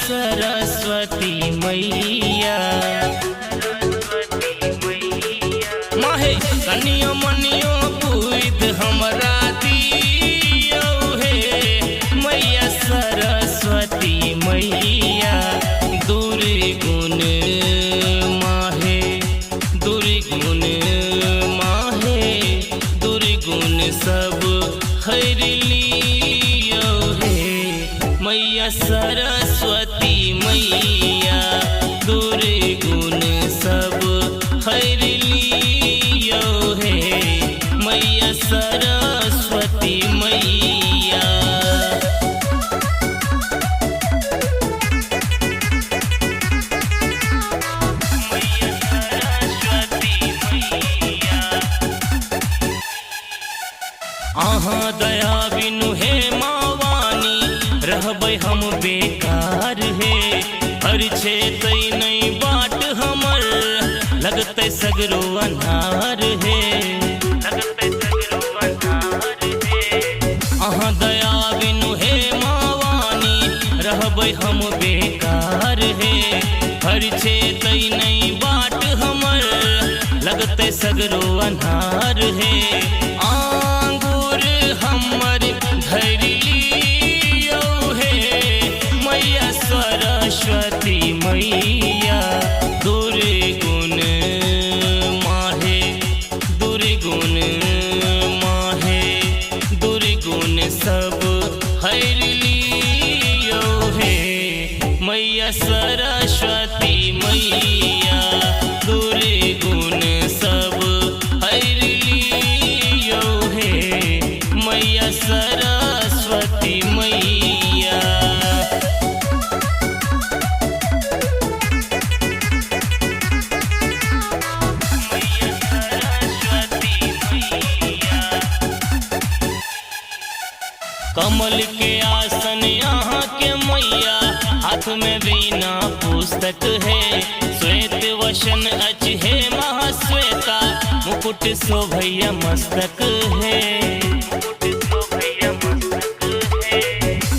सरस्वती मैया। माहे कनियो मनियो बुध हमरा दियौ हे मैया सरस्वती मैया। दुर्गुण माहे दुर्गुण माहे दुर्गुण सब हर लियौ हे मैया सरस्वती मैया। दुर्गुण सब हर लियौ हे मैया सरस्वती मैया। मैया सरस्वती मैया। अहाँ दया बिनु हे मावानी रहबै हम बेकार हे। हर छेतै नहि बाट हमर लगतै सगरो अन्हार हे। अहाँ दया बिनु हे मावानी रहबै हम बेकार हे। हर छेतै नहि बाट हमर लगतै सगरो अन्हार हे। आंगुर हमर धरि लियौ हे मैया सरस्वती मैया। दुर्गुण माहे दुर्गुण माहे दुर्गुण सब हर लियौ हे मैया सरस्वती मैया। दुर्गुण सब हर लियौ हे मैया सरस्वती मैया। मैया सरस्वती मैया। कमल के आसन यहाँ के मैया हाथ में वीणा पुस्तक है। श्वेत वसन अच है महाश्वेता मुकुट शोभैया मस्तक है।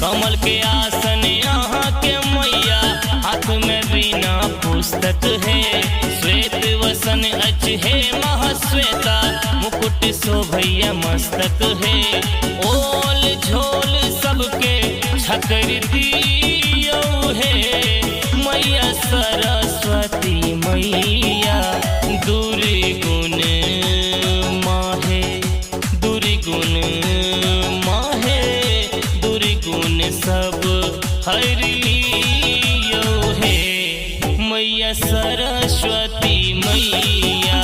कमल के आसन यहाँ के मैया हाथ में वीणा पुस्तक है। श्वेत वसन अच है महाश्वेता मुकुट शोभैया मस्तक है। ओल झोल सबके छकर दियौ हे मैया सरस्वती मैया। दुर्गुण माहे दुर्गुण माहे दुर्गुण सब हर लियौ हे मैया सरस्वती मैया।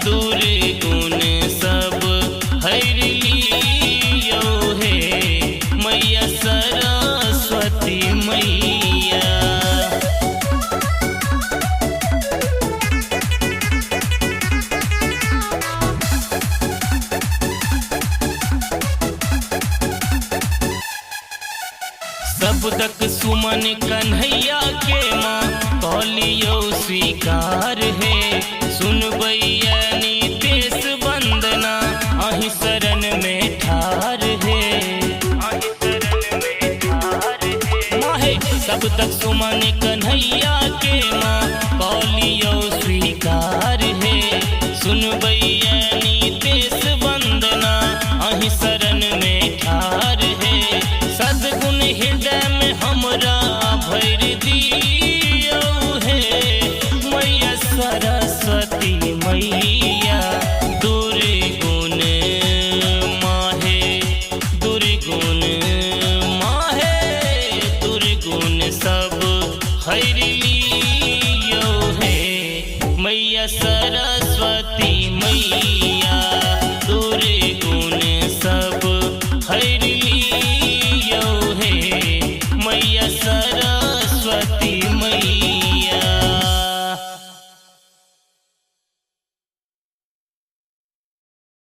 दुर्गुण सब हर लियौ हे मैया सरस्वती मैया। शब्दक सुमन कन्हैया के माँ कहलियौ स्वीकार हे। सुनबैया नितेश वंदना अहि शरण में ठार हे। माहे शब्दक सुमन कन्हैया के माँ कहलियौ स्वीकार हे। सुनबैया नितेश वंदना अहि शरण में ठार हे। सद्गुण हृदय में हमरा भर दियौ हे मैया सरस्वती मैया। दुर्गुण माहे दुर्गुण माहे दुर्गुण सब हर लियौ हे मैया सरस्वती मैया। दुर्गुण सब हर लियौ हे मैया सरस्वती मैया।